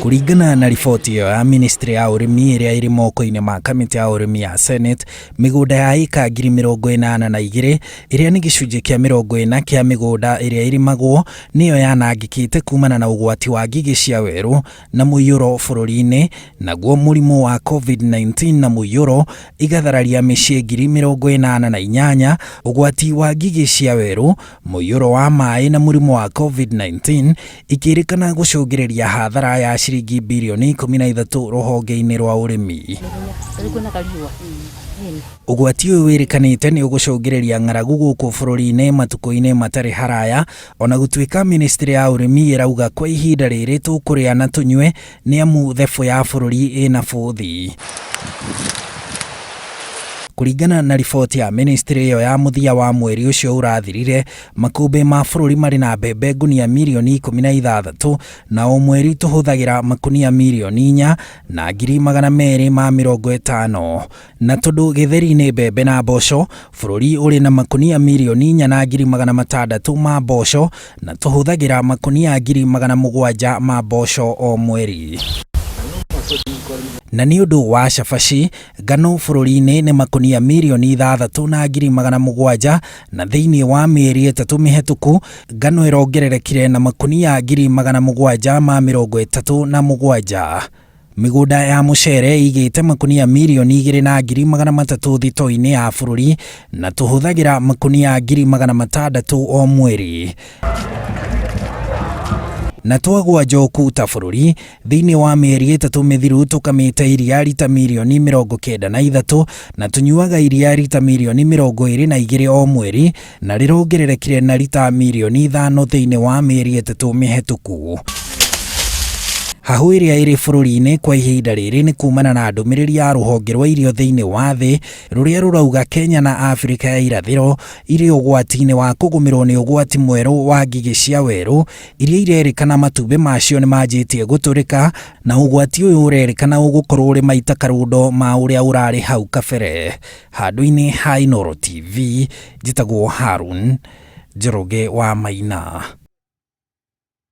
Kũringana na riboti ĩyo ya ministry ya ũrĩmi ĩrĩa ĩrĩ moko-inĩ ma kamĩtĩ ya ũrĩmi ya Senate, mĩgũnda ya ĩka 82,000 ĩrĩa nĩ gĩcunjĩ kĩa 40 kĩa mĩgũnda ĩrĩa ĩrĩmagwo nĩyo yanangĩkĩte kumana na ũgwati wa ngigĩ cia werũ na mũiyũro bũrũri-inĩ, naguo mũrimũ wa Covid-19 na mũiyũro igathararia mĩciĩ 88,000, ũgwati wa ngigĩ cia werũ, mũiyũro wa maĩ na mũrimũ wa Covid-19 ikĩrĩkana gũcũngĩrĩria hathara ya ciringi birioni 13 rũhonge-inĩ rwa ũrĩmi. Ũgwati ũyũ wĩrĩkanĩte nĩ ũgũcũngĩrĩria ng'aragu gũkũ bũrũri-inĩ matukũ-inĩ matarĩ haraya, ona gũtuĩka ministry ya ũrĩmi ĩrauga kwa ihinda rĩrĩ tũkũrĩa na tũnyue nĩ amu thebũ ya bũrũri ĩna bũthi. Kũringana na riboti ya ministry ĩyo ya mũthia wa mweri ũcio ũrathirire, makũmbĩ ma bũrũri marĩ na mbembe ngunia mirioni 16 na o mweri tũhũthagĩra makunia mirioni 4 na 250,000. Na tondũ gĩtheri nĩ mbembe na mboco, bũrũri ũrĩ na makunia mirioni 4 na 600,000 ma mboco na tũhũthagĩra makunia 700,000 ma mboco o mweri. Na nĩ ũndũ wa cabaci, ngano bũrũri-inĩ nĩ makunia mirioni 6 na 700,000 na thĩinĩ wa mĩeri 3 mĩhetũku ngano ĩrongererekire na makunia 737,000. Mĩgũnda ya mũcere ĩigĩte makunia mirioni 2 na 300,000 thito-inĩ ya bũrũri na tũhũthagĩra makunia 600,000 o mweri. Na twagwa njoku ta bũrũri, thĩinĩ wa mĩeri 3 mĩthiru tũkamĩte iria rita mirioni 93 na tũnyuaga iria rita mirioni 22 o mweri na rĩrongererekire na rita mirioni 5 thĩinĩ wa mĩeri 3 mĩhetũku. Hahũ ĩrĩa ĩrĩ bũrũri-inĩ kwa ihinda rĩrĩ nĩ kumana na ndũmĩrĩri ya rũhonge rwa irio thĩinĩ wa thĩ rũrĩa rũrauga Kenya na Afrika ya irathĩro irĩ ũgwati-inĩ wa kũgũmĩrwo nĩ ũgwati mwerũ wa ngigĩ cia werũ iria irerĩkana matumbĩ macio nĩ manjĩtie gũtũrĩka na ũgwati ũyũ ũrerĩkana ũgũkorwo ũrĩ maita karundo ma ũrĩa ũrarĩ hau kabere. Handũ-inĩ ha Inooro TV, njĩtagwo Harun Njoroge wa Maina.